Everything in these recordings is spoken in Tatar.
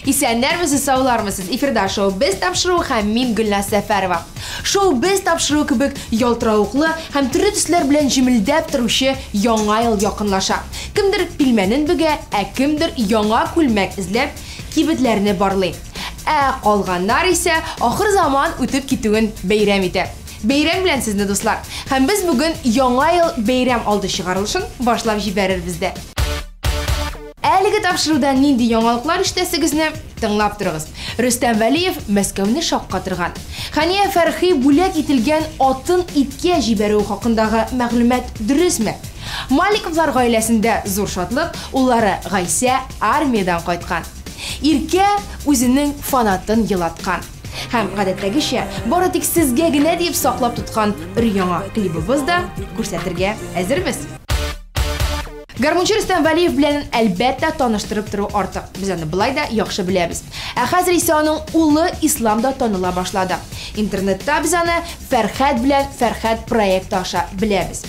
Исәннәрмесез, саулармысыз? Эфирда шоу Без тапшыруы һәм мин Гөлназ Сәфәрова. Шоу Без тапшыруы кебек ялтыравыклы һәм төрле төсләр белән җемелдәп торучы яңа ел якынлаша. Кемдер пилмәнен бөгә, ә кемдер яңа күлмәк эзләп кибетләрне барлый. Ә калганнар исә ахыр заман үтеп китүен бәйрәм итә. Бәйрәм белән сезне, дуслар! Һәм без бүген яңа ел бәйрәм алды чыгарылышын башлап җибәрербез дә. Әлеге тапшыруда нинди яңалыклар ишетәсегезне тыңлап торыгыз. Рөстәм Вәлиев Мәскәүне шаккатырган. Хәния Фәрхи бүләк ителгән атын иткә җибәрүе хакындагы мәгълүмат дөресме? Маликовлар гаиләсендә зур шатлык, уллары Гайсә армиядән кайткан. Иркә үзенең фанатын елаткан. Һәм, гадәттәгечә, бары тик сезгә генә диеп саклап тоткан өр-яңа клибыбыз да күрсәтергә әзербез. Гармунчы Рөстәм Вәлиев белән, әлбәттә, таныштырып тору артык. Без аны болай да яхшы беләбез. Ә хәзер исә аның улы Ислам да таныла башлады. Интернетта без аны Фәрхәд белән Фәрхәд проекты аша беләбез.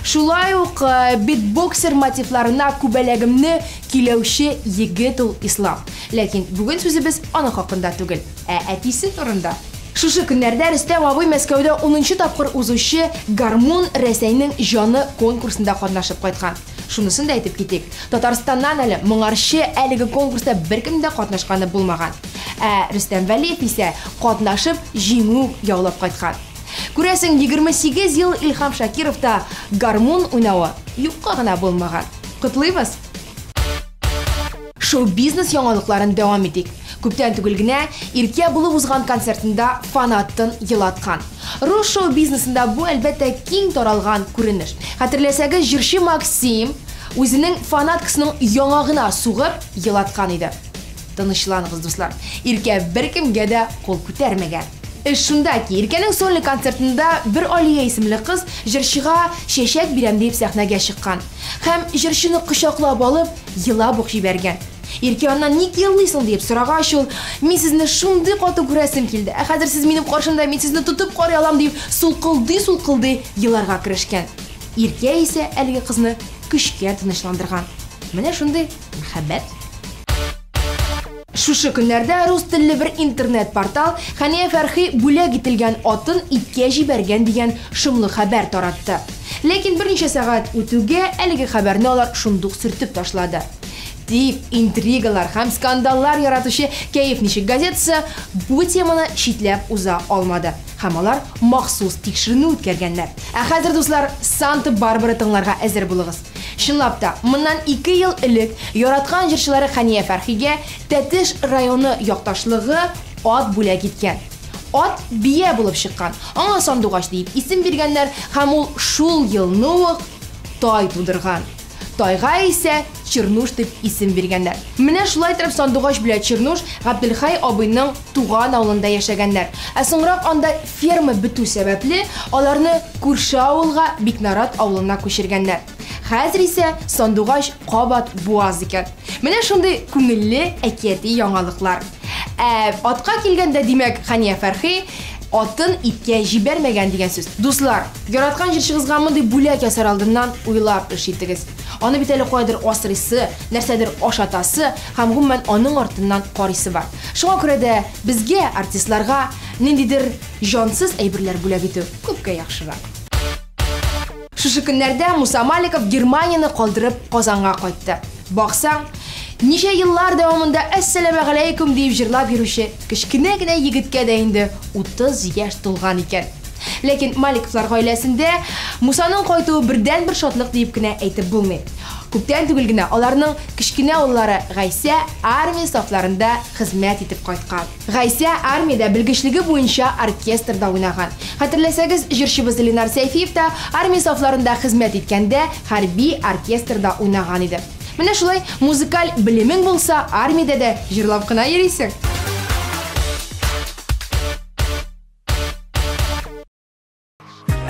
Шулай ук битбоксер мотивларына күбәләгемне көйләүче егет ул Ислам. Ләкин бүген сүзебез аның хакында түгел, ә әтисе турында. Шушы көннәрдә Рөстәм абый Мәскәүдә унынчы тапкыр узучы Гармун, Рәсәйнең җаны конкурсында катнашып кайткан. Шунысын да әйтеп китик, Татарстаннан әле моңарчы әлеге конкурста беркемнең дә катнашканы булмаган. Ә Рөстәм Вәлиев исә катнашып, җиңү яулап кайткан. Күрәсең, 28 ел Илһам Шакировта гармун уйнавы юкка гына булмаган. Котлыйбыз! Шоу-бизнес яңалыкларын дәвам итик. Күптән түгел генә Иркә булып узган концертында фанатын елаткан. Рус шоу-бизнесында бу, әлбәттә, киң таралган күренеш. Хәтерләсәгез, җырчы Максим үзенең фанаткасының яңагына сугып елаткан иде. Тынычланыгыз, дуслар, Иркә беркемгә дә кул күтәрмәгән. Эш шунда ки, Иркәнең сольный концертында бер Алия исемле кыз җырчыга чәчәк бирәм диеп сәхнәгә чыккан. Һәм җырчыны кочаклап алып, елап ук җибәргән. Иркә аннан ник елыйсың диеп сорагач, ул, Мин сезне шундый каты күрәсем килде, ә хәзер сез минем каршымда, мин сезне тотып карый алам, диеп сулкылдый-сулкылдый еларга керешкән. Иркә исә әлеге кызны көчкә тынычландырган. Менә шундый мәхәббәт. Шушы көннәрдә рус телле бер интернет-портал Хәния Фәрхи бүләк ителгән атын иткә җибәргән дигән шомлы хәбәр таратты. Ләкин берничә сәгать үтүгә әлеге хәбәрне алар шундук сөртеп ташлады. Тик интригалар һәм скандаллар яратучы Кәеф ничек газетасы бу теманы читләп уза алмады һәм алар махсус тикшеренү үткәргәннәр. Ә хәзер, дуслар, Санта-Барбара тыңларга әзер булыгыз. Чынлап та, моннан ике ел элек яраткан җырчылары Хәния Фәрхигә Тәтеш районы якташлыгы ат бүләк иткән. Ат бия булып чыккан. Аңа Сандугач диеп исем биргәннәр һәм ул шул елны ук тай тудырган. Тайга исә Чернуш дип исем биргәннәр. Менә шулай итеп Сандугач белән Чернуш Габделхәй абыйның туган авылында яшәгәннәр. Ә соңрак анда ферма бетү сәбәпле, аларны күрше авылга, Бикнарат авылына күчергәннәр. Хәзер исә Сандугач кабат буаз икән. Менә шундый күңелле әкияти яңалыклар. Ә атка килгәндә, димәк, Хәния Фәрхи атын иткә җибәрмәгән дигән сүз. Дуслар, яраткан җырчыгызга мондый бүләк ясар алдыннан уйлап эш итегез. Аны бит әле каядыр асрыйсы, нәрсәдер ашатасы һәм гомумән аның артыннан карыйсы бар. Шуңа күрә дә безгә, артистларга, ниндидер җансыз әйберләр бүләк итү күпкә яхшырак. Шушы көннәрдә Муса Маликов Германияне калдырып Казанга кайтты. Баксаң, ничә еллар дәвамында Әссәламегаләйкүм диеп җырлап йөрүче кечкенә генә егеткә дә инде 30 яшь тулган икән. Ләкин Маликовлар гаиләсендә Мусаның кайтуы бердәнбер шатлык диеп кенә әйтеп булмый. Күптән түгел генә аларның кечкенә уллары Гайсә армия сафларында хезмәт итеп кайткан. Гайсә армиядә белгечлеге буенча оркестрда уйнаган. Хәтерләсәгез, җырчыбыз Ленар Сәйфиев та армия сафларында хезмәт иткәндә хәрби оркестрда уйнаган иде. Менә шулай музыкаль белемең булса, армиядә дә җырлап кына йөрисең.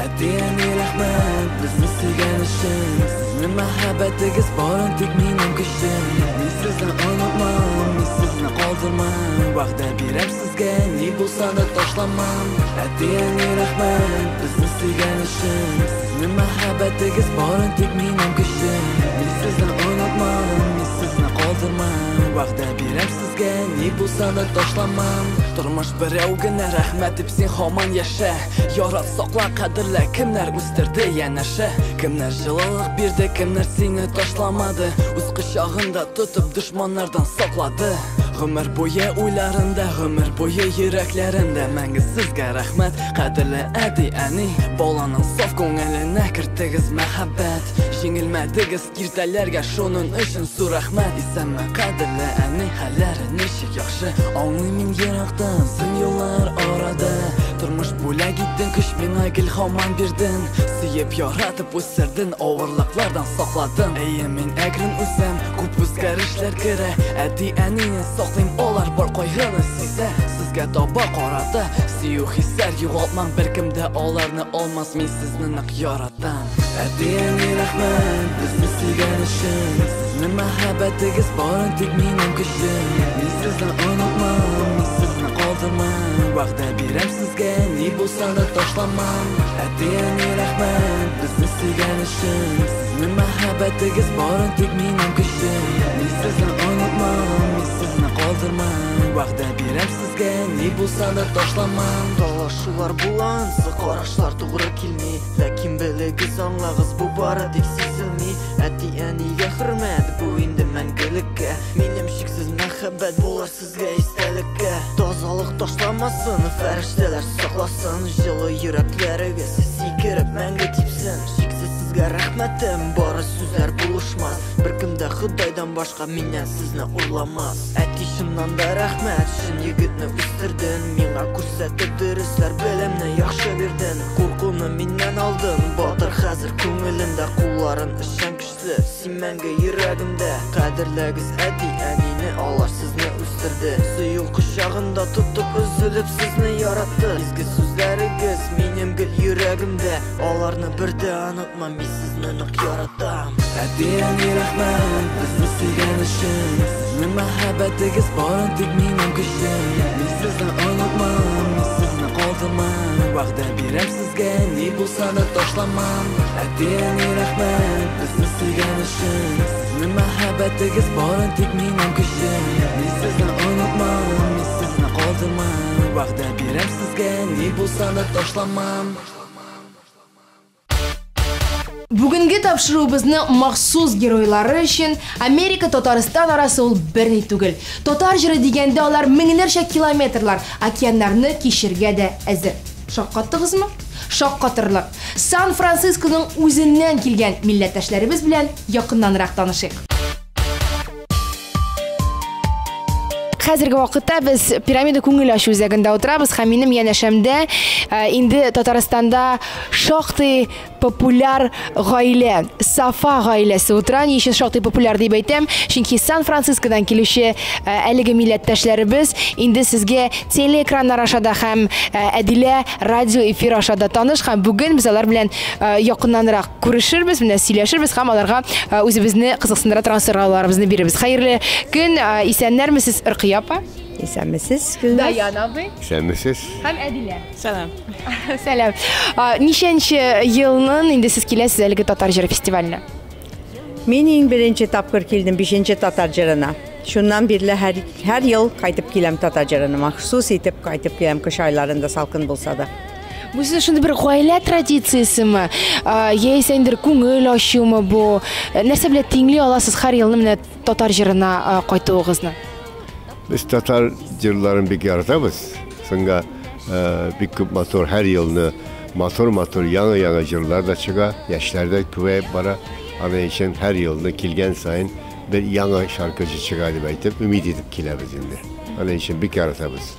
Әти-әни, рәхмәт, безне сөйгән өчен. Сезнең мәхәббәтегез бары тик минем көчем. Мин сезне онытмам. мин сезне калдырмам. Вәгъдә бирәм сезгә, ни булса да ташламам. Әти-әни, рәхмәт, безне сөйгән өчен. Сезнең мәхәббәтегез бары тик минем көчем. Мин сезне онытмам, мин сезне калдырмам. Вәгъдә бирәм сезгә, ни булса да ташламам. Тормыш берәү генә, рәхмәт дип син һаман яшә. Ярат, сакла, кадерлә, кемнәр үстерде янәшә. Кемнәр җылылык бирде, кемнәр сине ташламады. Үз кочагында тотып дошманнардан саклады. Гомер буе уйларында, гомер буе йөрәкләрендә. Мәңге сезгә рәхмәт, кадерле әти-әни. Баланың саф күңеленә кертегез мәхәббәт. Җиңелмәдегез киртәләргә, шуның өчен зур рәхмәт. Исәнме, кадерле әни, хәлләре ничек яхшы. Аңлыйм мин ерактан, озын юллар арада. Тормыш бүләк иттең, көч миңа гел һаман бирдең. Сөеп, яратып үстердең, авырлыклардан сакладың. Әйе, мин әкрен үсәм, күп үзгәрешләр керә. Әти-әнине саклыйм, алар бар кайгыны сизә. Сезгә таба карата сөю хисләр югалтмам. Беркем дә аларны алмас, мин сезне нык яратам. Әти-әни, рәхмәт, безне сөйгән өчен. Сезнең мәхәббәтегез бары тик минем көчем. Мин сезне онытмам, мин сезне калдырмам. Вәгъдә бирәм сезгә, ни булса да ташламам. Әти-әни, рәхмәт, безне сөйгән өчен. Сезнең мәхәббәтегез бары тик минем көчем. Мин сезне онытмам, мин сезне калдырмам. Вәгъдә бирәм сезгә, ни булса да ташламам. Талашулар була, ансы карашлар тугры килми. Ләкин белегез, аңлагыз, бу бары тик сизелми. Әти-әнигә хөрмәт, бу инде мәңгелеккә. Минем чиксез мәхәббәт булыр сезгә истәлеккә. Тазалык ташламасын, фәрештәләр сакласын. Җылы йөрәкләрегез сикереп мәңге типсен. Чиксез сезгә рәхмәтем, бары сүзләр булышмас. Беркем дә Ходайдан башка миннән сезне урламас. Әти, чыннан да рәхмәт, чын егетне үстердең. Миңа күрсәтеп дөресләр, белемне яхшы бирдең. Куркуны миннән алдың, батыр хәзер күңелемдә. Кулларын эшчән көчле, син мәңге йөрәгемдә. Кадерләгез әти-әнине, алар сезне үстерде. Сөю кочагында тотып, өзелеп сезне яратты. Изге сүзләрегез минем гел йөрәгемдә. Аларны бер дә онытмам, мин сезне нык яратам. Әти-әни, рәхмәт, безне сөйгән өчен. Сезнең мәхәббәтегез бары тик минем көчем. Мин сезне онытмам, мин сезне калдырмам. Вәгъдә бирәм сезгә, ни булса да ташламам. Әти-әни, рәхмәт, безне сөйгән өчен. Сезнең мәхәббәтегез бары тик минем көчем. Мин сезне онытмам, мин сезне калдырмам. Вәгъдә бирәм сезгә, ни булса да ташламам. Бүгенге тапшыруыбызның махсус геройлары өчен Америка Татарстан арасы ул берни түгел. Татар җыры дигәндә алар меңнәрчә километрлар океаннарны кичергә дә әзер. Шаккаттыгызмы? Шаккатырлык. Сан-Францисконың үзеннән килгән милләттәшләребез белән якыннанрак танышыйк. Хәзерге вакытта без Пирамида күңел ачу үзәгендә утырабыз һәм минем янәшәмдә инде Татарстанда шактый популяр гаилә, Сафа гаиләсе утыра. Ни өчен шактый популяр дип әйтәм? Чөнки Сан-Францискодан килүче әлеге милләттәшләребез инде сезгә телеэкраннар аша да һәм Әдилә радио эфир аша да таныш, һәм бүген без алар белән якыннанрак күрешербез, менә сөйләшербез һәм аларга үзебезне кызыксындыра торган сорауларыбызны бирербез. Хәерле көн, исәннәрмесез, Ркыя апа? Исәнмесез, Гөлназ. Даян абый. Исәнмесез. Һәм Әдилә. Сәлам. Сәлам. Ничәнче елның инде сез киләсез әлеге татар җыры фестиваленә? Мин иң беренче тапкыр килдем 5нче татар җырына. Шуннан бирле һәр ел кайтып киләм татар җырына. Махсус итеп кайтып киләм, кыш айларында салкын булса да. Бу сезнең шундый бер гаилә традициясеме? Яисә инде күңел ачумы бу? Нәрсә белән тиңли аласыз һәр елны менә татар җырына кайтуыгызны? Без татар җырларын бик яратабыз. Шунда бик күп матур һәр елны матур-матур яңа-яңа җырлар да чыга, яшьләр дә күбәеп бара. Аның өчен һәр елны килгән саен бер яңа шаркычы чыга дип әйтеп, өмид итеп киләбез инде. Аның өчен бик яратабыз.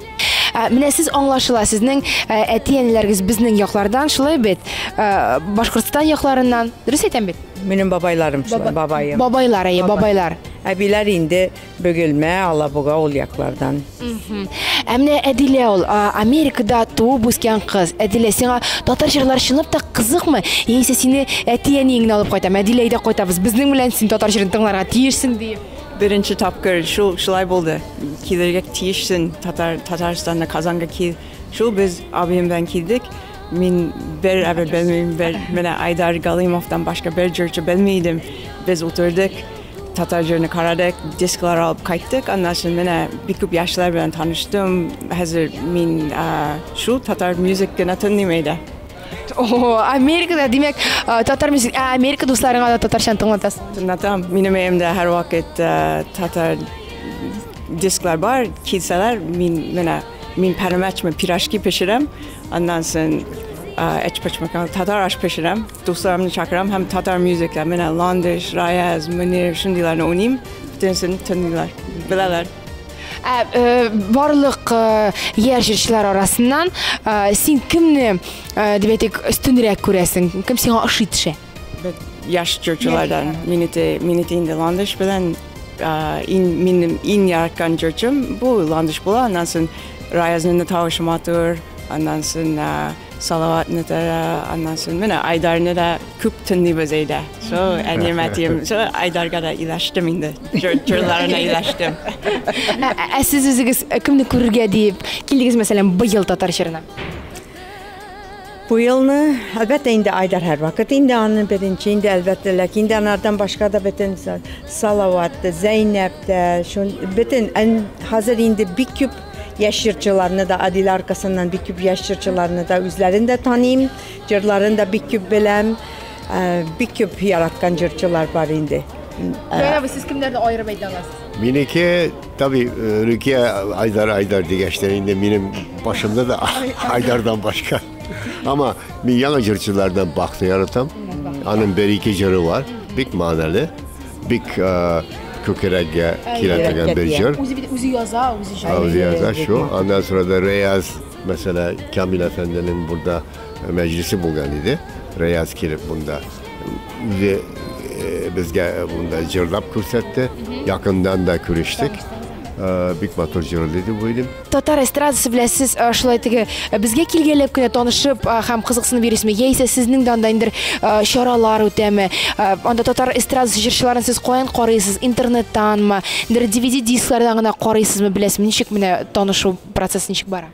Менә сез аңлашыла, сезнең әти-әниләрегез безнең яклардан, шулай бит? Башкортстан якларыннан. Дөрес әйтәм бит? Минем бабайларым шулай, бабаем. Бабайлар, әйе, бабайлар. Әбиләр инде Бөгелмә, Алабуга ул яклардан. Ә менә Әдилә ул, Америкада туып үскән кыз. Әдилә, сиңа татар җырлары чынлап та кызыкмы? Яисә сине әти-әниеңне алып кайтам, Әдилә, әйдә кайтабыз, безнең белән син татар җырын тыңларга тиешсең диеп. Беренче тапкыр шул шулай булды. Килергә тиешсең Татар Татарстанга, Казанга кил. Шул без абыем белән килдек. Мин бер әбер белмим, бер менә Айдар Галимовтан башка бер җырчы белми идем. Без утырдык, татар җырны карадык, дисклар алып кайттык. Аннан соң менә бик күп яшьләр белән таныштым. Хәзер мин шул татар мюзик кына тыңлыйм әйдә. О, Америкада, димәк, татар мюзик, ә Америка дусларыңа да татарчаны тыңлатасың? Тыңлатам. Минем өемдә һәрвакыт татар дисклар бар. Килсәләр, мин менә мин пәрәмәчме, пирожки пешерәм. Аннан соң эчпочмак, татар аш пешерәм. Дусларымны чакырам һәм татар мюзиклар, менә Ландыш, Раяз, Мөнир шундыйларны уйныйм. Бөтенесен тыңлыйлар, беләләр. Ә барлык яшь җырчылар арасыннан син кемне, дип әйтик, өстенрәк күрәсең? Кем сиңа ошый төшә? Яшь җырчылардан минете, минете инде Ландыш белән иң минем иң яраткан җырчым бу Ландыш була. Аннан соң Раязның да тавышы матур, аннан соң Салаватны да, аннан соң менә Айдарны да күп тыңлыйбыз әйдә. Шул әнием, әтием, шул Айдарга да иләштем инде. Җырларына иләштем. Ә сез үзегез кемне күрергә дип килдегез, мәсәлән, быел татар җырына? Бу елны, әлбәттә, инде Айдар һәрвакыт инде аны беренче инде, әлбәттә, ләкин инде анардан башка да бөтен Салават та, Зәйнәп тә, шун бөтен хәзер инде бик күп яшь җырчыларны да, Адилә аркасыннан бик күп яшь җырчыларны да үзләрен дә таныйм, җырларын да бик күп беләм. Бик күп яраткан җырчылар бар инде. Даян абый, сез кемнәрне аерып әйтә аласыз? Минеке, таби, Рүкия Айдар, Айдар дигәчтен инде минем башымда да Айдардан башка. Ама мин яңа җырчылардан Бахты яратам. Аның бер-ике җыры бар, бик мәгънәле, бик күкрәккә килә торган бер җыр. Үзе бит үзе яза, үзе җырлый. Үзе яза шу. Аннан соң да Рияз, мәсәлән, Камил әфәнденең бурда мәҗлесе булган иде. Рияз килеп монда үзе безгә монда җырлап күрсәтте. Якыннан да күрештек. Бик матур җырлый дип уйлыйм. Татар эстрадасы белән сез шулай теге безгә килгәләп кенә танышып һәм кызыксынып йөрисезме, яисә сезнең дә анда инде чаралар үтәме? Анда татар эстрадасы җырчыларын сез каян карыйсыз? Интернеттанмы? Ниндидер DVD дисклардан гына карыйсызмы, беләсезме? Ничек менә танышу процессы ничек бара?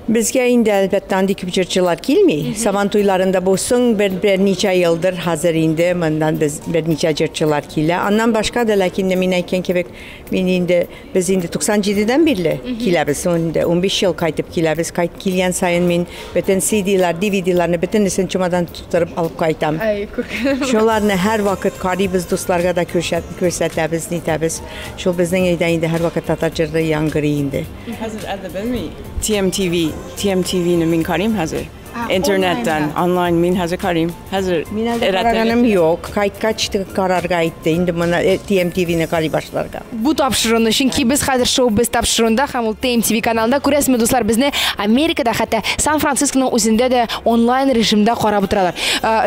Безгә инде әлбәттә андый күп җырчылар килми. Сабан туйларында бу соң бер берничә елдыр хәзер инде моннан без берничә җырчылар килә. Аннан башка да ләкин мин әйткән кебек, мин инде без инде 97-дән бирле киләбез. Инде 15 ел кайтып киләбез. Кайт килгән саен мин бөтен CD-лар, DVD-ларны бөтенесен чемодан тутырып алып кайтам. Әй, күркәм. Шуларны һәрвакыт карыйбыз, дусларга да күрсәтәбез, нитәбез. Шул безнең өйдә инде һәрвакыт татар җыры яңгырый инде. Хәзер әле белми. TMTV, TMTV-ны мин карыйм хәзер. Интернеттан, онлайн мин хәзер карыйм. Хәзер Мин әле караганым юк. Кайткач карарга әйтте. Инде моны TMTV-ны карый башларга. Бу тапшыруны, чөнки без хәзер шоу без тапшыруында һәм ул TMTV каналында күрәсезме, дуслар, безне Америкада, хәтта Сан-Францисконың үзендә дә онлайн режимда карап утыралар.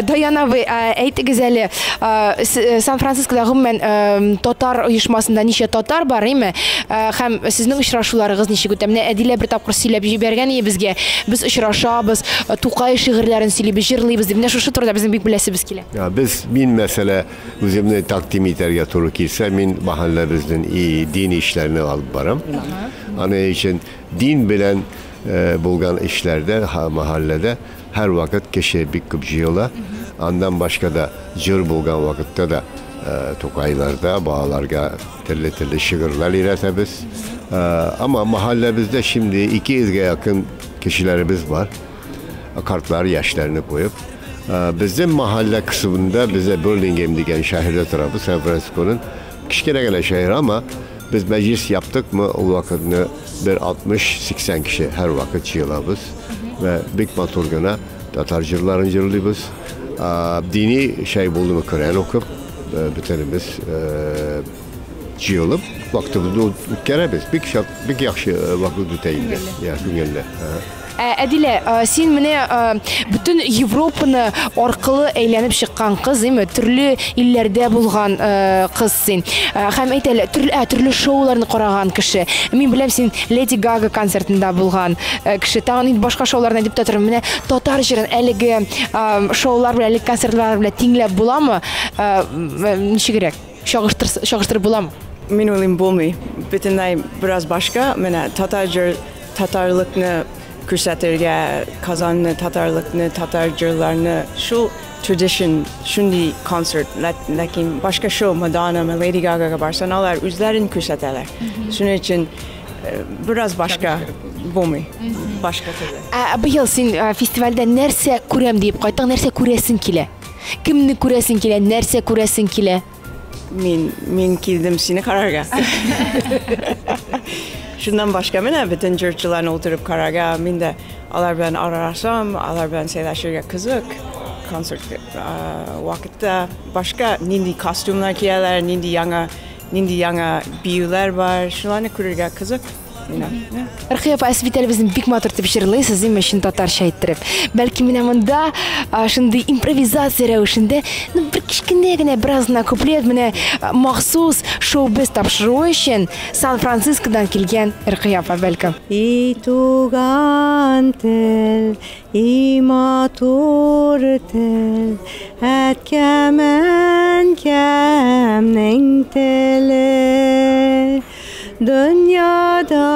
Даян абый, әйтегез әле, Сан-Францискода гомумән татар оешмасында ничә татар бар, име? Һәм сезнең очрашуларыгыз ничек үтә? Менә Әдилә бер тапкыр сөйләп җибәргән иде безгә. Без очрашабыз, Тукай шигырьләрен сөйлибез, җырлыйбыз дип. Менә шушы турыда безнең бик беләсебез килә. Без, мин мәсәлә, үземне тәкъдим итәргә туры килсә, мин мәхәлләбезнең дин эшләрен алып барам. Аның өчен дин белән булган эшләрдә, мәхәлләдә һәрвакыт кеше бик күп җыела. Аннан башка да җыр булган вакытта да Тукайларда балаларга төрле-төрле шигырьләр өйрәтәбез. Ама мәхәлләбездә şimdi 200гә якын кешеләребез бар. Kartlar, яшьләрне куеп. Безнең мәхәллә кысымында бездә Burlingame дигән шәһәрдә торабыз, Сан Францисконың кечкенә генә шәһәре, ама без мәҗлис яптыкмы, ул вакытны бер 60-80 кеше һәр вакыт җыелабыз вә бик матур гына татар җырларын җырлыйбыз. Дини шәй булдымы, Коръән укып, бөтенебез җыелып, вакытыбызны үткәрәбез. Бик шат, бик яхшы вакыт үтә инде. Я, күңелле. Әдилә, син менә бөтен Европаны аркылы әйләнеп чыккан кыз, әйме? Төрле илләрдә булган кыз син. Һәм әйт әле, төрле, төрле шоуларны караган кеше. Мин беләм, син Леди Гага концертында булган кеше. Тагын инде башка шоуларны әйтеп тә тормыйм. Менә татар җырын әлеге шоулар белән, әлеге концертлар белән тиңләп буламы? Ничегрәк? Чагыштыр, чагыштырып буламы? Мин уйлыйм, булмый. Бөтенләй бераз башка. Менә татар җыр, татарлыкны күрсәтергә, Казанны, татарлыкны, татар җырларны, шул tradition, шундый концерт. Ләкин башка шоу, Мадонна, Леди Гагага барсаң, алар үзләрен күрсәтәләр. Шуның өчен бераз башка булмый. Башка төрле. Ә быел син фестивальдә нәрсә күрәм диеп кайттың, нәрсә күрәсең килә? Кемне күрәсең килә, нәрсә күрәсең килә? Мин килдем сине карарга. Шуннан башка менә бөтен җырчыларны утырып карарга, мин дә алар белән аралашам, алар белән сөйләшергә кызык. Концерт вакытта башка нинди костюмнар кияләр, нинди яңа, нинди яңа биюләр бар, шуларны күрергә кызык. Ркыя апа, сез бит әле безне бик матур итеп җырлыйсыз, димме, чын татарча иттереп. Бәлки менә монда шундый импровизация рәвешендә, ну, бер кечкенә генә бераз гына куплет, менә махсус шоу-без тапшыруы өчен Сан-Францискодан килгән Ркыя апа, бәлкем. И туган тел, и матур тел, әткәм, әнкәмнең теле. Дөньяда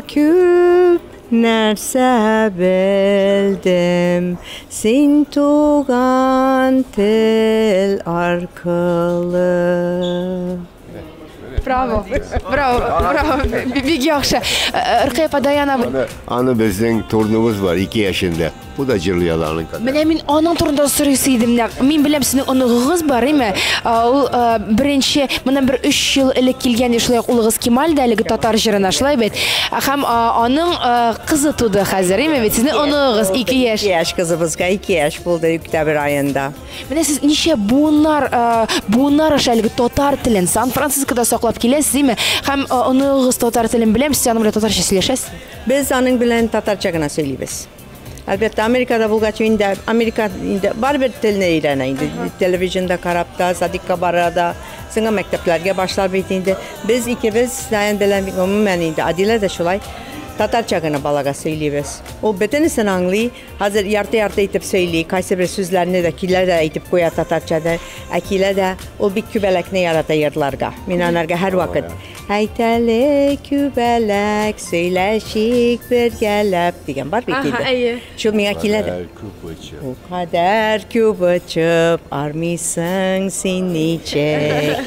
күп нәрсә белдем, син туган тел аркылы. Браво, браво, браво, бик яхшы. Ркыя апа, Даяна. Аны безнең турныбыз бар, 2 яшендә. Бу да җырлый ала аның кадәр. Менә мин аның турында сорыйсы идем нәкъ. Мин беләм, сезнең оныгыгыз бар, име? Ул беренче, моннан бер өч ел элек килгән шулай ук улыгыз Кемаль дә әлеге татар җырына, шулай бит? Һәм аның кызы туды хәзер, име бит? Сезнең оныгыгыз 2 яшь. 2 яшь кызыбызга 2 яшь булды октябрь аенда. Менә сез ничә буыннар, буыннар аша әлеге татар телен Сан-Францискода саклап киләсез, име? Һәм оныгыгыз татар телен беләме, сез аның белән татарча сөйләшәсез? Без аның белән татарча гына сөйлибез. Әлбәттә, Америкада булгач инде Америка инде барыбер телне өйрәнә инде. Телевизионда карап та, садикка бара да, соңга мәктәпләргә башлар бит инде. Без икебез Даян белән гомумән инде Адилә дә шулай татарча гына балага сөйлибез. Ул бөтенесен аңлый, хәзер ярты-ярты итеп сөйли, кайсы бер сүзләрне дә килә дә әйтеп куя татарча да, ә килә дә ул бик күбәләкне ярата йырларга. Мин анарга һәрвакыт Әйт әле, күбәләк, сөйләшик бергәләп дигән бар бит инде. Әйе. Шул миңа килә дә. Күп очып. Ул кадәр күп очып, армыйсың син ничек.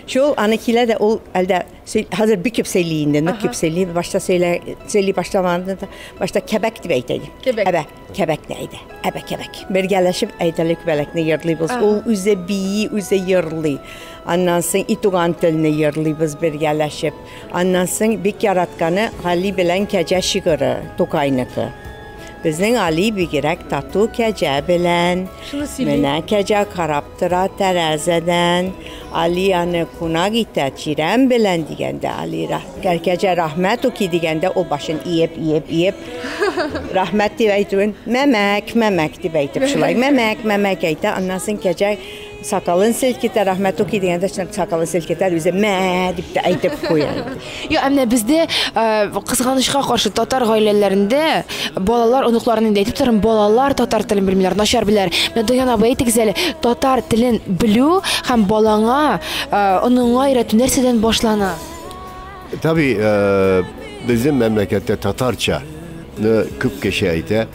Шул аны килә дә ул әлдә хәзер бик күп сөйли инде, нык күп сөйли. Башта сөйлә, сөйли башламаганда да, башта кәбәк дип әйтә иде. Кәбәк. Әбә, кәбәкне әйдә. Әбә, кәбәк. Бергәләшеп әйтәле күбәләкне йырлыйбыз. Ул үзе бии, үзе йырлый. Аннан соң и туган телне йырлыйбыз бергәләшеп. Аннан соң бик яратканы Гали белән Кәҗә шигыре, Тукайныкы. Безнең Али бигрәк тату кәҗә белән. Менә кәҗә карап тора тәрәзәдән. Али аны кунак итә чирәм белән дигәндә, Али кәҗә рәхмәт уки дигәндә, ул башын иеп, иеп, иеп, рәхмәт дип әйтүен, мәмәк, мәмәк дип әйтеп шулай, мәмәк, мәмәк әйтә. Аннан соң кәҗә сакалын селкетә, рәхмәт уки дигәндә, сакалын селкетә, үзе мә дип тә әйтеп куя. Юк, ә менә бездә кызганычка каршы татар гаиләләрендә балалар, оныкларын инде әйтеп торам, балалар татар телен белмиләр, начар беләләр. Менә Даян абый, әйтегез әле, татар телен белү һәм балаңа, оныңа өйрәтү нәрсәдән башлана? Tabii bizim memlekette Tatarça күп кеше әйтә,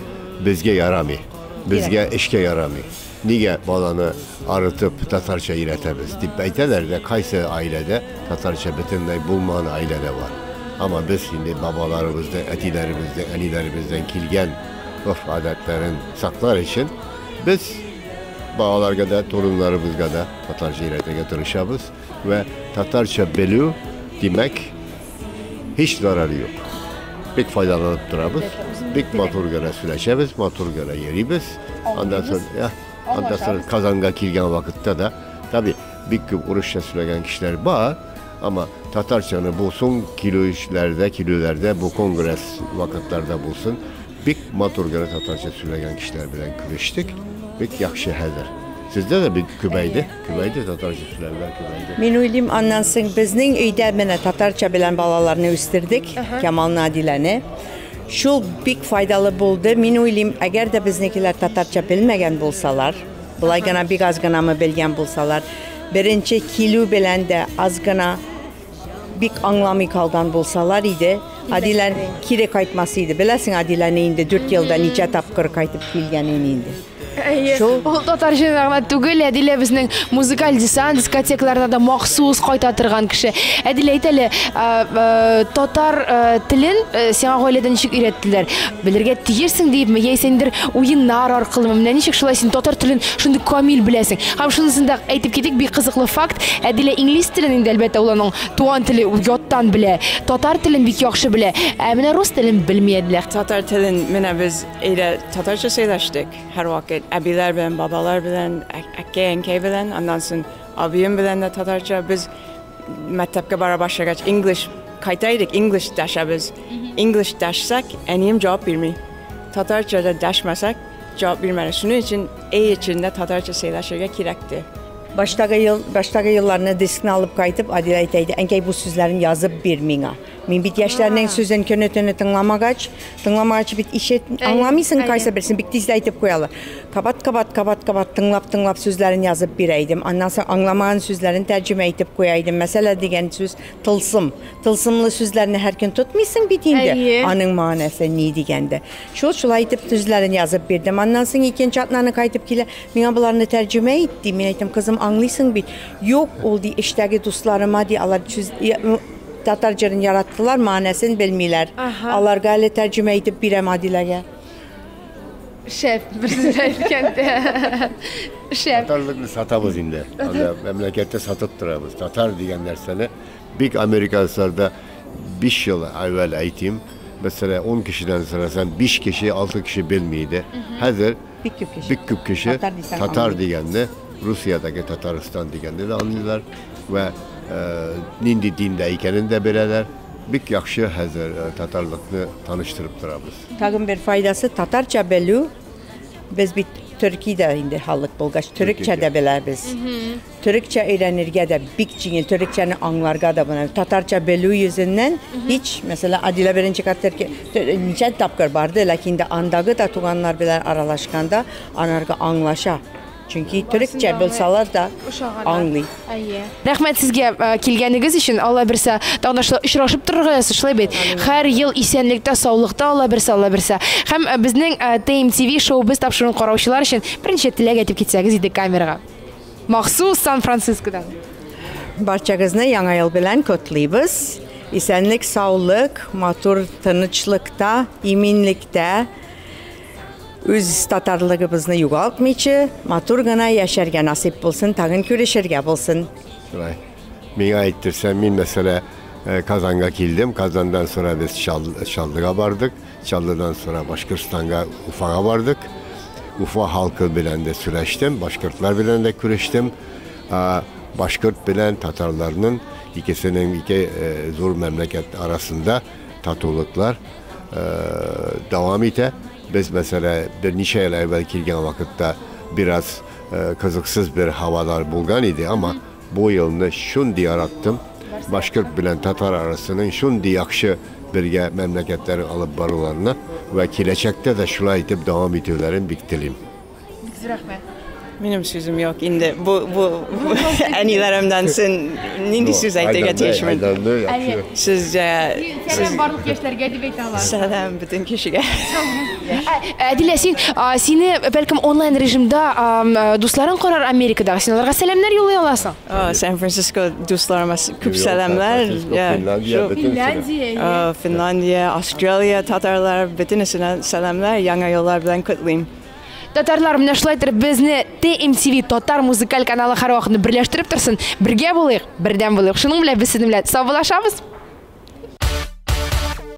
безгә ярамый, безгә эшкә ярамый. Нигә баланы арытып татарча өйрәтәбез дип әйтәләр дә, кайсы гаиләдә татарча бөтенләй булмаган гаилә дә бар. Amma biz şimdi babalarımızdan, әтиләребездән, әниләребездән килгән örf adetlerin saklar için biz балаларга да, torunlarımızga da Tatarca öğretmeye тырышабыз ve Tatarça белү demek hiç zararı yok. Bik faydalanıp durabız, bik матур гына сөйләшәбез, матур гына йөрибез. Ondan sonra ya, ondan sonra Kazanга килгән вакытта да, tabi bik күп урысча сөйләгән кешеләр бар, ama Tatarçanı bulsun kilolerde, kilolerde bu kongres vakitlarda bulsun. Bik матур гына Tatarça сөйләгән кешеләр белән күрешtik. Bik yaxşı хәзер. Sizde de bir kübeydi. Kübeydi Tatarça сөйләүләр kübeydi. Мин уйлыйм, аннан соң безнең өйдә менә татарча белән балаларны үстердек, Камал Надиләне. Шул бик файдалы булды. Мин уйлыйм, әгәр дә безнекеләр татарча белмәгән булсалар, болай гына бик аз гынамы белгән булсалар, беренче килү белән дә аз гына Бик аңламый калган булсалар иде, Адилә кире кайтмас иде. Беләсең, Адиләне инде 4 елда ничә тапкыр кайтып килгәнен инде. Әйе. Шул. Ул татар җырына гына түгел, Әдилә безнең музыкаль десант дискотекаларына да махсус кайта торган кеше. Әдилә, әйт әле, татар телен сиңа гаиләдә ничек өйрәттеләр? Белергә тиешсең диепме, яисә ниндидер уеннар аркылымы? Менә ничек шулай син татар телен шундый камил беләсең? Һәм шунысын да әйтеп китик, бик кызыклы факт. Әдилә инглиз телен инде, әлбәттә, ул аның туган теле, ул яттан белә. Татар телен бик яхшы белә. Ә менә рус телен белми Әдилә. Татар телен менә без өйдә татарча сөйләштек. Һәрвакыт әбиләр белән, бабалар белән, әткәй, әнкәй белән, аннан соң абыем белән дә татарча. Без мәктәпкә бара башлагач, English кайта идек, English дәшәбез. English дәшсәк, әнием җавап бирми. Татарча да дәшмәсәк, җавап бирмәде. Шуның өчен өй эчендә татарча сөйләшергә кирәкте. Баштагы ел, баштагы елларны дискны алып кайтып, Адилә әйтә иде, әнкәй, бу сүзләрен язып бир миңа. Мин бит яшьләрнең сүзен көне-төне тыңламагач, тыңламагач бит ишет, аңламыйсың кайсы берсен, бик тиз дә әйтеп куялар. Кабат-кабат, кабат-кабат тыңлап-тыңлап сүзләрен язып бирә идем. Аннан соң аңламаган сүзләрен тәрҗемә итеп куя идем. Мәсәлән, дигән сүз тылсым. Тылсымлы сүзләрне һәр көн тотмыйсың бит инде. Аның мәгънәсе ни дигәндә. Шул шулай итеп сүзләрен язып бирдем. Аннан соң икенче атнаны кайтып килә, миңа боларны тәрҗемә ит ди. Мин әйтәм, кызым, аңлыйсың бит. Юк, ул ди, эштәге дусларыма ди, алар сүз татар җырын яраттылар, мәгънәсен белмиләр. Аларга әле тәрҗемә итеп бирәм Адиләгә. Шәп, бер сүз әйткәндә. Шәп. Татарлыкны сатабыз инде. Анда мәмләкәттә сатып торабыз. Татар дигән нәрсәне бик американецларда 5 ел әүвәл әйтим. Мәсәлән, 10 кешедән сорасаң, 5 кеше, 6 кеше белми иде. Хәзер бик күп кеше. Бик күп кеше татар дисәң татар аңлый. дигәнне, Русиядәге Татарстан дигәнне дә аңлыйлар вә нинди диндә икәнен дә беләләр. Бик яхшы хәзер татарлыкны таныштырып торабыз. Тагын бер файдасы татарча белү. Без бит Төркиядә инде халык булгач, төрекчә дә беләбез. Төрекчә өйрәнергә дә бик җиңел, төрекчәне аңларга да була. Татарча белү йөзеннән һич, мәсәлән, Адилә беренче кат Төркия ничә тапкыр барды, ләкин дә андагы да туганнар белән аралашканда анарга аңлаша. Чөнки төрекчә белсәләр дә аңлый. Рәхмәт сезгә килгәнегез өчен. Алла бирсә, тагын да шулай очрашып торырга язсын, шулай бит. Һәр ел исәнлектә, саулыкта Алла бирсә, Алла бирсә. Һәм безнең ТМТВ шоу-без тапшыруын караучылар өчен берничә теләк әйтеп китсәгез иде камерага. Махсус Сан-Францискодан. Барчагызны Яңа ел белән котлыйбыз. Исәнлек, саулык, матур тынычлыкта, иминлектә. Үз татарлыгыбызны югалтмыйча, матур гына яшәргә насыйп булсын, тагын күрешергә булсын. Шулай. Миңа әйттерсәм, мин мәсәлә Казанга килдем. Казандан sonra без Чаллыга бардык. Чаллыдан sonra Башкортстанга, Уфага бардык. Уфа халкы белән дә сөйләштем, башкортлар белән дә күрештем. Башкорт белән татарларның икесенең ике зур мәмләкәт арасында татулыклар дәвам итә. Без мәсәлә берничә ел әүвәл килгән вакытта biraz кызыксыз бер һавалар булган иде, ама бу елны шундый яраттым. Башкорт белән татар арасының шундый яхшы бергә мәмләкәтләрен алып баруларына вә киләчәктә дә шулай итеп дәвам итүләрен бик телим. Бик зур рәхмәт. Минем сүзем юк инде. Бу бу әниләремдән син нинди сүз әйтергә тиешмен? Сез Сәлам барлык яшьләргә дип әйтә алам. Сәлам бөтен кешегә. Әдилә, син сине бәлкем онлайн режимда дусларың карар Америкада. Син аларга сәламнәр юллый аласың. Сан-Франциско дусларыма күп сәламнәр. Финляндия, Финляндия, Австралия татарлар бөтенесенә сәламнәр, яңа еллар белән котлыйм. Татарлар, менә шулай итеп безне ТМТВ татар музыкаль каналы һәрвакытны берләштереп торсын. Бергә булыйк, бердәм булыйк. Шуның белән без сезнең белән саубуллашабыз.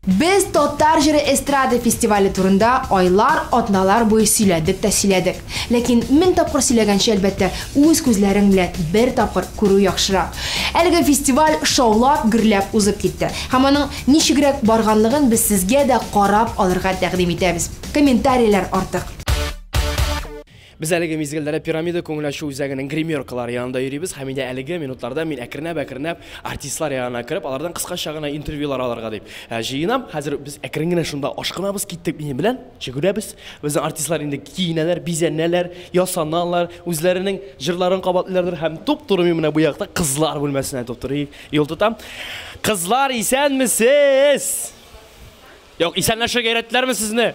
Без татар җыры эстрада фестивале турында айлар, атналар буе сөйләдек тә сөйләдек. Ләкин мең тапкыр сөйләгәнче, әлбәттә, үз күзләрең белән бер тапкыр күрү яхшырак. Әлеге фестиваль шаулап, гөрләп узып китте. Һәм аның ничегрәк барганлыгын без сезгә дә карап алырга тәкъдим итәбез. Комментарийлар артык. Без әлеге мизгелләрдә Пирамида күңел ачу үзәгенең гримеркалары янында йөрибез һәм инде әлеге минутларда мин әкренләп-әкренләп артистлар янына кереп, алардан кыскача гына интервьюлар алырга дип җыенам. Хәзер без әкрен генә шунда ашкынабыз, киттек минем белән, җөгерәбез. Безнең артистлар инде киенәләр, бизәнәләр, ясаналар, үзләренең җырларын кабатлыйлардыр һәм туп-туры мин менә бу якта кызлар бүлмәсенә туп-туры юл тотам. Кызлар, исәнмесез! Юк, исәнләшергә өйрәттеләрме сезне?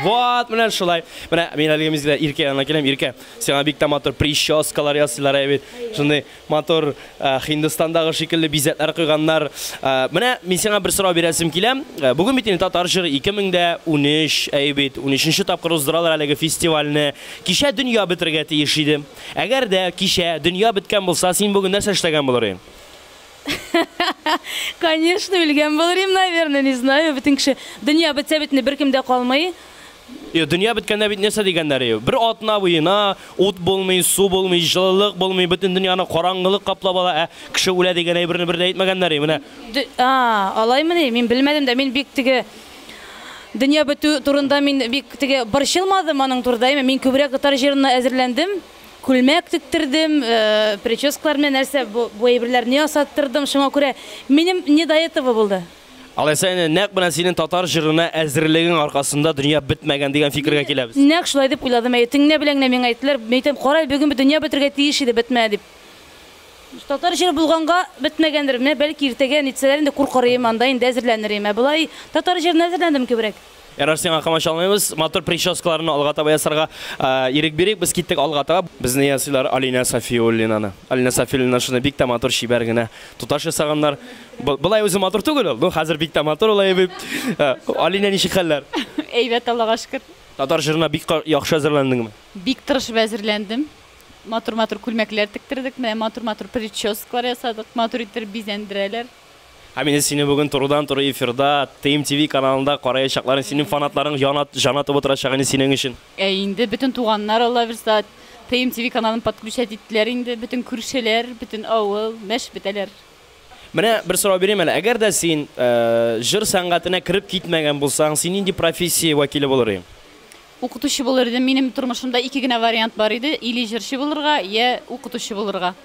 Вот, менә шулай. Менә мин әлеге мизгелдә Иркә янына киләм. Иркә, сиңа бик тә матур прическалар ясыйлар бит. Шундый матур Һиндстандагы шикелле бизәкләр куйганнар. Менә мин сиңа бер сорау бирәсем килә. Бүген бит инде татар җыры 2013, әй бит, 13нче тапкыр уздыралар әлеге фестивальне. Кичә дөнья бетергә тиеш иде. Әгәр дә кичә дөнья беткән булса, син бүген нәрсә эшләгән булыр идең? Конечно, үлгән булыр идем, наверное, не знаю. Бөтен кеше дөнья бетсә бит беркем дә калмый. Йо, дөнья беткәндә бит нәрсә дигәннәр? Бер атна буена ут булмый, су булмый, җылылык булмый, бөтен дөньяны караңгылык каплап ала. Ә кеше үлә дигән әйберне бер дә әйтмәгәннәр. Менә. Алаймыни? Мин белмәдем дә, мин бик теге дөнья бетү турында мин бик теге борчылмадым аның турында. Мин күбрәк татар җырына әзерләндем. Күлмәк тектердем, прическалар белән нәрсә бу әйберләрне ясаттырдым. Шуңа күрә минем не до этого булды. Алайса инде нәкъ менә синең татар җырына әзерлегең аркасында дөнья бетмәгән дигән фикергә киләбез. Нәкъ шулай дип уйладым. Әйе, төнлә белән генә миңа әйттеләр. Мин әйтәм, кара, бүген дөнья бетергә тиеш иде, бетмәде дип. Татар җыры булганга бетмәгәндер. Менә бәлки иртәгә нитсәләр инде куркыр идем, анда инде әзерләнер идем. Ә болай татар җырына әзерләндем күбрәк. Ярар, сиңа комачауламыйбыз. Матур прическаларны алга таба ясарга ирек бирик. Без киттек алга таба. Безне ясыйлар Алина Сафиуллинаны. Алина Сафиуллина шуны бик тә матур чибәр генә туташ ясаганнар. Болай үзе матур түгел ул. Ну, хәзер бик тә матур ул әйбит. Алина, ничек хәлләр? Әйбәт, Аллага шөкер. Татар җырына бик яхшы әзерләндеңме? Бик тырышып әзерләндем. Матур-матур күлмәкләр тектердек, менә матур-матур прическалар ясадык, матур итеп бизәндерәләр. Һәм инде сине бүген турыдан-туры эфирда TMTV каналында караячакларын, синең фанатларың җанатып утырачак инде синең өчен. Ә инде бөтен туганнар, Алла бирсә, TMTV каналын подключать иттеләр инде, бөтен күршеләр, бөтен авыл, мәш бетәләр. Менә бер сорау бирим әле. Әгәр дә син җыр сәнгатенә кереп китмәгән булсаң, син нинди профессия вәкиле булыр идең? Укытучы булыр идем. Минем тормышымда ике генә вариант бар иде: или җырчы булырга, я укытучы булырга.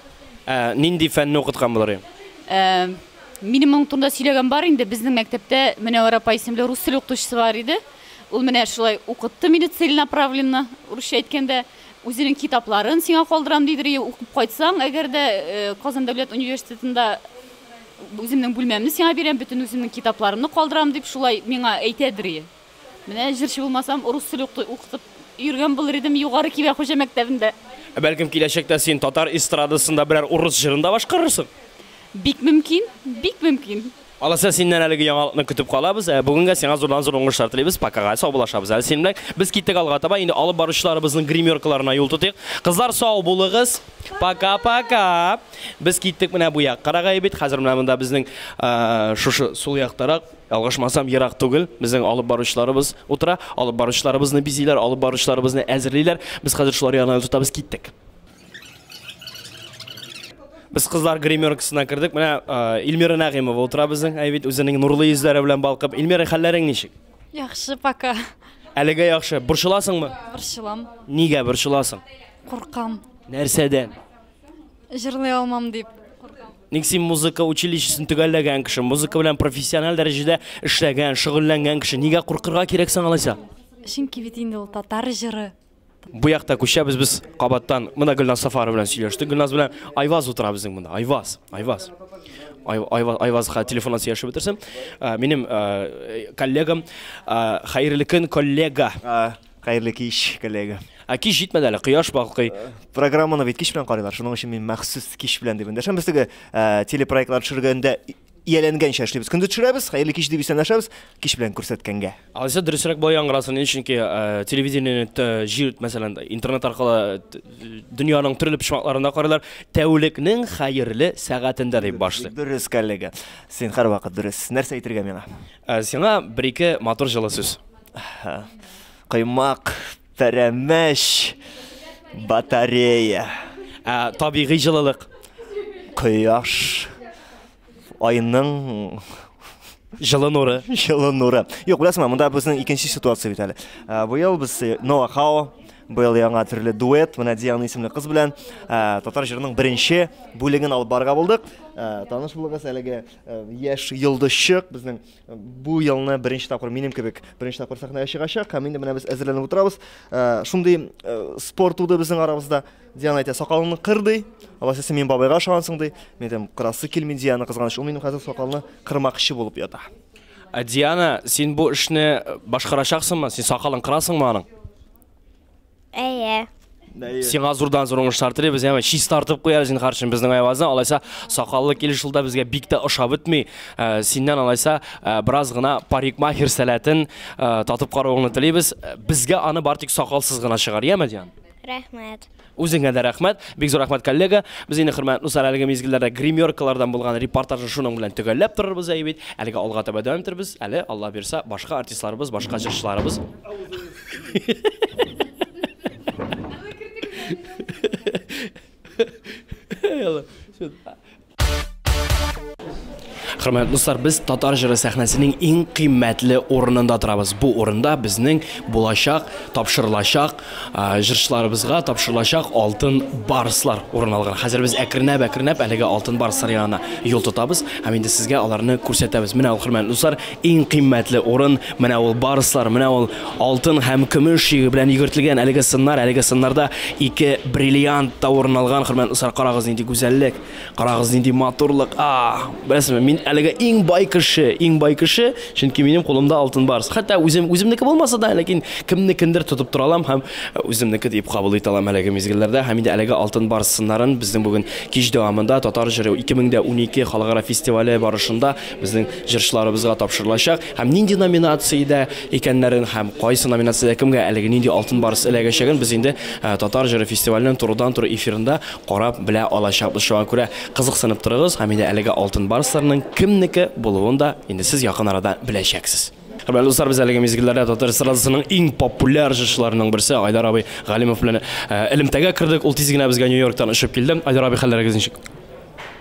Нинди фәнне укыткан булыр идең? Минем моның турында сөйләгән бар инде. Безнең мәктәптә Мөнәвәр апа исемле рус теле укытучысы бар иде. Ул менә шулай укытты мине целенаправленно, русча әйткәндә, үзенең китапларын сиңа калдырам дидер. Укып кайтсаң, әгәр дә Казан дәүләт университетында үземнең бүлмәмне сиңа бирәм, бөтен үземнең китапларымны калдырам дип шулай миңа әйтәдер. Менә җырчы булмасам, рус теле укытып йөргән булыр идем Югары Кибәхуҗа мәктәбендә. Бәлкем киләчәктә син татар эстрадасында берәр урыс җырын да башкарырсың? Бик мөмкин, бик мөмкин. Алайса синнән әлеге яңалыкны көтеп калабыз. Бүгенгә сиңа зурдан-зур уңышлар телибез. Покага саубуллашабыз. Әле синең белән без киттек алга таба. Инде алып баручыларыбызның гримеркаларына юл тотыйк. Кызлар, сау булыгыз. Пока-пока. Без киттек менә бу якка бит. Хәзер менә монда безнең шушы сул яктарак, ялгышмасам, ерак түгел, безнең алып баручыларыбыз утыра. Алып баручыларыбызны бизиләр, алып баручыларыбызны әзерлиләр. Без хәзер шулар янына юл тотабыз, киттек. Без кызлар гримеркасына кердек. Менә Эльмира Нәгыймова утыра безнең. Әй бит үзенең нурлы йөзләре белән балкып. Эльмира, хәлләрең ничек? Яхшы, пока. Әлегә яхшы. Борчыласыңмы? Борчылам. Нигә борчыласың? Куркам. Нәрсәдән? Җырлый алмам дип куркам. Ник син музыка училищесын төгәлләгән кеше, музыка белән профессиональ дәрәҗәдә эшләгән, шөгыльләнгән кеше, нигә куркырга кирәк соң алайса? Чөнки бит инде ул татар җыры. Бу якта күчәбез без кабаттан. Монда Гөлназ Сафарова белән сөйләштек. Гөлназ белән Айваз утыра безнең монда. Айваз, Айваз. Айвазга телефоннан сөйләшеп бетерсем. Минем коллегам, хәерле көн, коллега. Хәерле кич, коллега. Ә кич җитмәде әле, кояш балкый. Программаны бит кич белән карыйлар. Шуның өчен мин махсус кич белән дип эндәшәм. Без теге телепроектлар төшергәндә ияләнгәнчә эшлибез. Көндез төшерәбез, хәерле кич дип исәнләшәбез, кич белән күрсәткәнгә. Алайса дөресрәк болай яңгырасын, чөнки телевидениене җир, мәсәлән, интернет аркылы дөньяның төрле почмакларында карыйлар. Тәүлекнең хәерле сәгатендә дип башлый. Дөрес, коллега. Син һәрвакыт дөрес. Нәрсә әйтергә миңа? Сиңа бер-ике матур җылы сүз. Коймак, пәрәмәч, батарея. Табигый җылылык. Кояш. Айның җылы нуры. Җылы нуры. Юк, беләсеңме, монда безнең икенче ситуация бит әле. Бу ел без Ноа Хао Быел яңа төрле дуэт, менә Диана исемле кыз белән татар җырының беренче бүлеген алып барырга булдык. Таныш булыгыз, әлеге яшь йолдызчык безнең бу елны беренче тапкыр минем кебек беренче тапкыр сәхнәгә чыгачак. Һәм инде менә без әзерләнеп утырабыз. Шундый спорт туды безнең арабызда. Диана әйтә, сакалыңны кыр, ди. Алайса син минем бабайга ошагансың, ди. Мин әйтәм, кырасы килми, Диана, кызганыч. Ул минем хәзер сакалны кырмакчы булып ята. Ә Диана, син бу эшне башкарачаксыңмы? Син сакалын кырасыңмы аның? Әйе. Сиңа зурдан зур уңышлар телибез, яме чистартып куяр зинһар өчен безнең Айвазны. Алайса сакаллы килеш ул да безгә бик тә ошап бетми. Э, синнән алайса э, бераз гына парикмахер сәләтен э, татып каравыңны телибез. Безгә аны бар тик сакалсыз гына чыгар, яме, Диана? Рәхмәт. Үзеңә дә рәхмәт. Бик зур рәхмәт, коллега. Без инде, хөрмәтле дуслар, әлеге мизгелләрдә гримеркалардан булган репортажны шуның белән төгәлләп торырбыз, әйе бит. Әлегә алга таба дәвам итәрбез. Әле, Алла бирса, башка артистларыбыз, башка җырчыларыбыз. Хөрмәтле дуслар, без татар җыры сәхнәсенең иң кыйммәтле урынында торабыз. Бу урында безнең булачак, тапшырылачак җырчыларыбызга тапшырылачак алтын барслар урын алган. Хәзер без әкренләп-әкренләп әлеге алтын барслар янына юл тотабыз һәм инде сезгә аларны күрсәтәбез. Менә ул, хөрмәтле дуслар, иң кыйммәтле урын, менә ул барслар, менә ул алтын һәм көмеш белән йөгертелгән әлеге сыннар, әлеге сыннарда ике бриллиант та урын алган. Хөрмәтле дуслар, карагыз, нинди гүзәллек. Карагыз, нинди матурлык. А, беләсезме, мин әлегә иң бай кеше, иң бай кеше, чөнки минем кулымда алтын барс. Хәтта үзем үземнеке булмаса да, ләкин кемнекендер тотып тора алам һәм үземнеке дип кабул итә алам әлеге мизгелләрдә. Һәм инде әлеге алтын барс сыннарын безнең бүген кич дәвамында Татар җыры 2012 халыкара фестивале барышында безнең җырчыларыбызга тапшырылачак. Һәм нинди номинациядә икәннәрен һәм кайсы номинациядә кемгә әлеге нинди алтын барс эләгәчәген без инде Татар җыры фестиваленең турыдан-туры эфирында карап белә алачакбыз. Шуңа күрә кызыксынып торыгыз һәм инде әлеге алтын барсларның кемнеке булуын да инде сез якын арада беләчәксез. Хөрмәтле дуслар, без әлеге мизгелләрдә татар эстрадасының иң популяр җырчыларының берсе Айдар абый Галимов белән элемтәгә кердек. Ул тиз генә безгә Нью-Йорктан очып килде. Айдар абый, хәлләрегез ничек?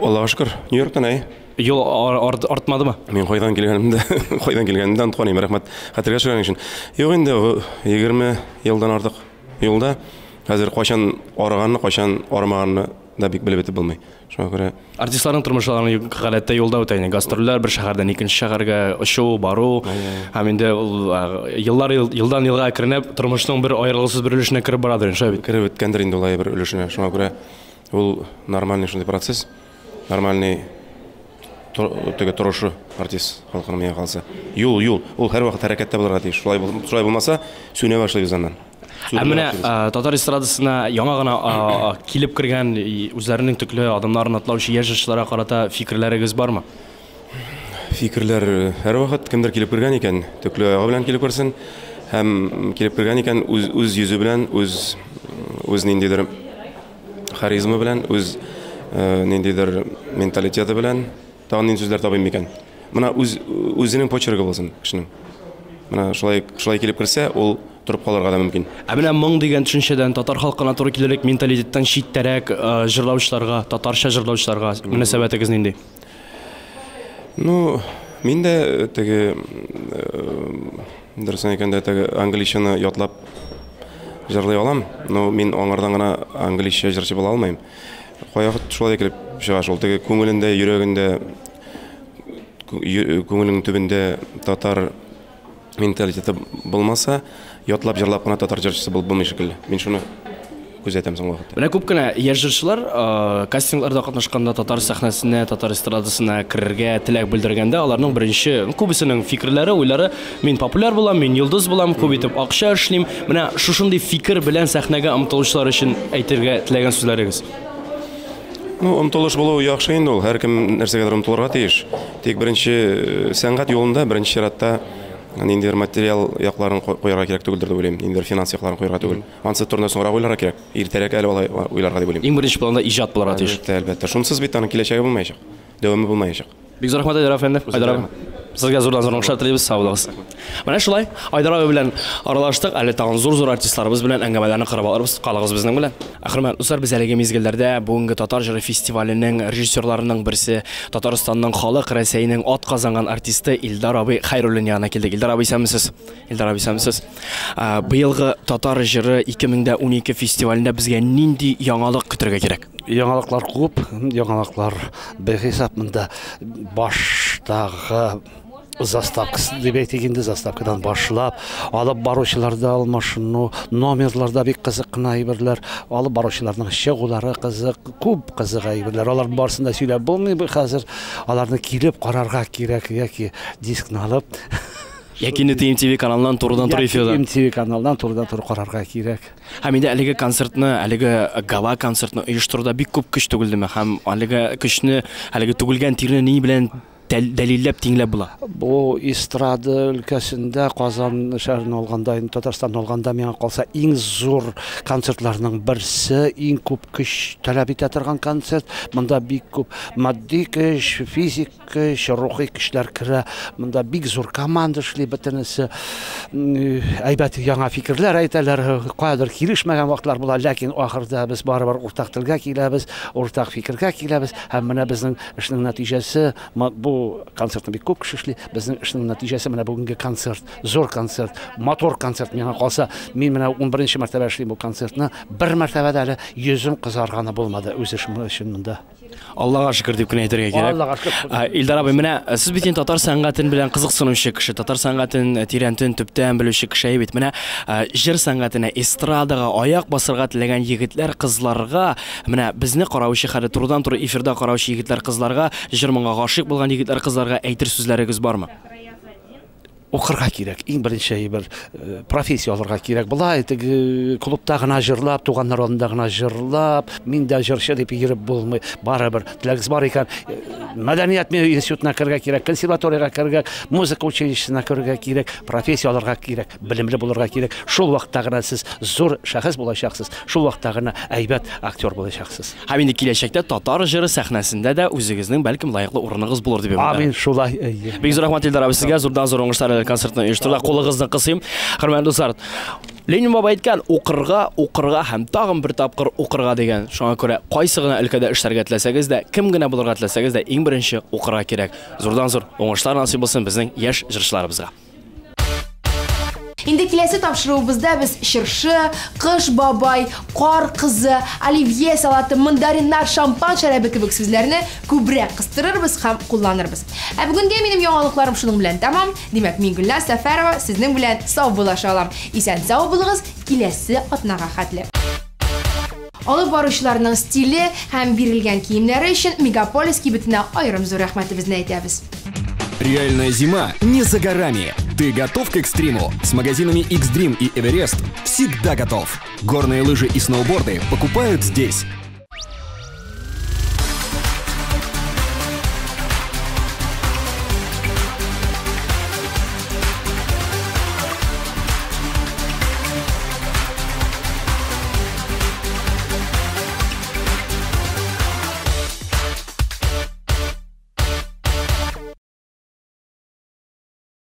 Аллага шөкер, Нью-Йорктан, әй. Юл артмадымы? Мин кайдан килгәнемдә, кайдан килгәнемдә оныткан идем, рәхмәт хәтергә төшергән өчен. Юк инде, 20 елдан артык юлда. Хәзер кайчан арыганны, кайчан арымаганны да бик белеп бетеп булмый. Шуңа күрә Артистларның тормышлары гадәттә юлда үтә инде. Гастрольләр бер шәһәрдән икенче шәһәргә очу, бару. Һәм инде ул еллар елдан елга әкренләп тормышның бер аерылгысыз бер өлешенә кереп барадыр инде, шулай бит? Кереп беткәндер инде ул бер өлешенә. Шуңа күрә ул нормальный шундый процесс, нормальный теге торышы артист халкының миңа калса. Юл, юл, ул һәрвакыт хәрәкәттә булырга тиеш. Шулай шулай булмаса, сүнә башлыйбыз аннан. Ә менә татар эстрадасына яңа гына килеп кергән үзләренең төкле адымнарын атлаучы яшь җырчыларга карата фикерләрегез бармы? Фикерләр һәрвакыт кемдер килеп кергән икән, төкле аягы белән килеп керсен һәм килеп кергән икән үз үз йөзе белән, үз үз ниндидер харизма белән, үз ниндидер менталитеты белән. Тагын нинди сүзләр табыйм микән? Менә үз үзенең почеркы булсын кешенең. Менә шулай шулай килеп керсә, ул торып калырга да мөмкин. Ә менә моң дигән төшенчәдән татар халкына туры килерлек менталитеттан читтәрәк җырлаучыларга, татарча җырлаучыларга мөнәсәбәтегез нинди? Ну, мин дә теге дөресен әйткәндә теге англичаны ятлап җырлый алам, но мин аңардан гына англича җырчы була алмыйм. Кайвакыт шулай да килеп чыга шул, теге күңелендә, йөрәгендә, күңелеңнең төбендә татар менталитеты булмаса, ятлап җырлап кына татар җырчысы булып булмый шикелле. Мин шуны күзәтәм соңгы вакытта. Менә күп кенә яшь җырчылар кастингларда катнашканда татар сәхнәсенә, татар эстрадасына керергә теләк белдергәндә, аларның беренче, күбесенең фикерләре, уйлары, мин популяр булам, мин йолдыз булам, күп итеп акча эшлим. Менә шушындый фикер белән сәхнәгә омтылучылар өчен әйтергә теләгән сүзләрегез. Ну, омтылыш булу яхшы инде ул. Һәркем нәрсәгәдер омтылырга тиеш. Тик беренче сәнгать юлында беренче чиратта ниндидер материал якларын куярга кирәк түгелдер дип уйлыйм. Ниндидер финанс якларын куярга түгел. Ансы турында соңрак уйларга кирәк. Иртәрәк әле алай уйларга дип уйлыйм. Иң беренче планда иҗат булырга тиеш. Әлбәттә, әлбәттә. Шунсыз бит аның киләчәге булмаячак. Дәвамы булмаячак. Бик зур рәхмәт, Айдар әфәнде. Айдар абый. Сезгә зурдан зур уңышлар телибез, сау булыгыз. Менә шулай, Айдар абый белән аралаштык, әле тагын зур-зур артистларыбыз белән әңгәмәләрне корып алырбыз. Калыгыз безнең белән. Хөрмәтле дуслар, без әлеге мизгелләрдә бүгенге Татар җыры фестиваленең режиссерларының берсе, Татарстанның халык, Рәсәйнең атказанган артисты Илдар абый Хәйруллин янына килдек. Илдар абый, исәнмесез? Илдар абый, исәнмесез? Быелгы Татар җыры 2012 фестивалендә безгә нинди яңалык көтәргә кирәк? Яңалыклар күп, яңалыклар бихисап монда. Баштагы заставкасы дип әйтик инде, заставкадан башлап, алып баручыларда алмашыну, номерларда бик кызык кына әйберләр, алып баручыларның чыгулары кызык, күп кызык әйберләр. Алар барысын да сөйләп булмый хәзер. Аларны килеп карарга кирәк яки дискны алып. Яки инде TMTV каналыннан турыдан-туры эфирда. TMTV каналыннан турыдан-туры карарга кирәк. Һәм инде әлеге концертны, әлеге гала концертны оештыруда бик күп көч түгелдеме? Һәм әлеге көчне, әлеге түгелгән тирне ни белән дәлилләп, тиңләп була? Бу эстрада өлкәсендә Казан шәһәрен алганда, инде Татарстанны алганда, миңа калса, иң зур концертларның берсе, иң күп көч таләп итә торган концерт. Монда бик күп матди көч, физик көч, рухи көчләр керә. Монда бик зур команда эшли, бөтенесе әйбәт яңа фикерләр әйтәләр, каядыр килешмәгән вакытлар була, ләкин ахырда без барыбер уртак телгә киләбез, уртак фикергә киләбез. Һәм менә безнең эшнең нәтиҗәсе, бу концертны бик күп кеше эшли, безнең эшнең нәтиҗәсе менә бүгенге концерт, зур концерт, матур концерт. Миңа калса, мин менә 11 мәртәбә эшлим бу концертны, бер мәртәбә дә әле йөзем кызарганы булмады үз эшем өчен монда. Аллага шөкер дип кенә әйтергә кирәк. Аллага шөкер. Илдар абый, менә сез бит инде татар сәнгатен белән кызыксынучы кеше, татар сәнгатен тирәнтен, төптән белүче кеше бит. Менә җыр сәнгатенә, эстрадага аяк басырга теләгән егетләр, кызларга, менә безне караучы, хәзер турыдан-туры эфирда караучы егетләр, кызларга, җыр моңа гашыйк булган егетләр, кызларга әйтер сүзләрегез бармы? Укырга кирәк, иң беренче бер профессия алырга кирәк. Болай теге клубта гына җырлап, туганнар алдында гына җырлап, мин дә җырчы дип йөреп булмый. Барыбер теләгегез бар икән, мәдәният институтына керергә кирәк, консерваториягә керергә, музыка училищесына керергә кирәк, профессия алырга кирәк, белемле булырга кирәк. Шул вакытта гына сез зур шәхес булачаксыз, шул вакытта гына әйбәт актер булачаксыз. Һәм инде киләчәктә татар җыры сәхнәсендә дә үзегезнең бәлкем лаеклы урыныгыз булыр дип уйлыйм. Амин, шулай. Бик зур рәхмәт, Илдар абый, сезгә зурдан-зур уңышлар әле концертны оештыруда. Кулыгызны кысыйм. Хөрмәтле дуслар, Ленин бабай әйткән, укырга, укырга һәм тагын бер тапкыр укырга дигән. Шуңа күрә кайсы гына өлкәдә эшләргә теләсәгез дә, кем генә булырга теләсәгез дә, иң беренче укырга кирәк. Зурдан-зур уңышлар насыйп булсын безнең яшь җырчыларыбызга. Инде киләсе тапшыруыбызда без чыршы, кыш бабай, кар кызы, оливье салаты, мандариннар, шампан шәрабе кебек сүзләрне күбрәк кыстырырбыз һәм кулланырбыз. Ә бүгенгә минем яңалыкларым шуның белән тәмам. Димәк, мин Гөлназ Сәфәрова сезнең белән сау булаша алам. Исән сау булыгыз, киләсе атнага хәтле. Алып баручыларның стиле һәм бирелгән киемнәре өчен Мегаполис кибетенә аерым зур рәхмәтебезне әйтәбез. Реальная зима не за горами. Ты готов к экстриму? С магазинами X-Dream и Эверест всегда готов. Горные лыжи и сноуборды покупают здесь.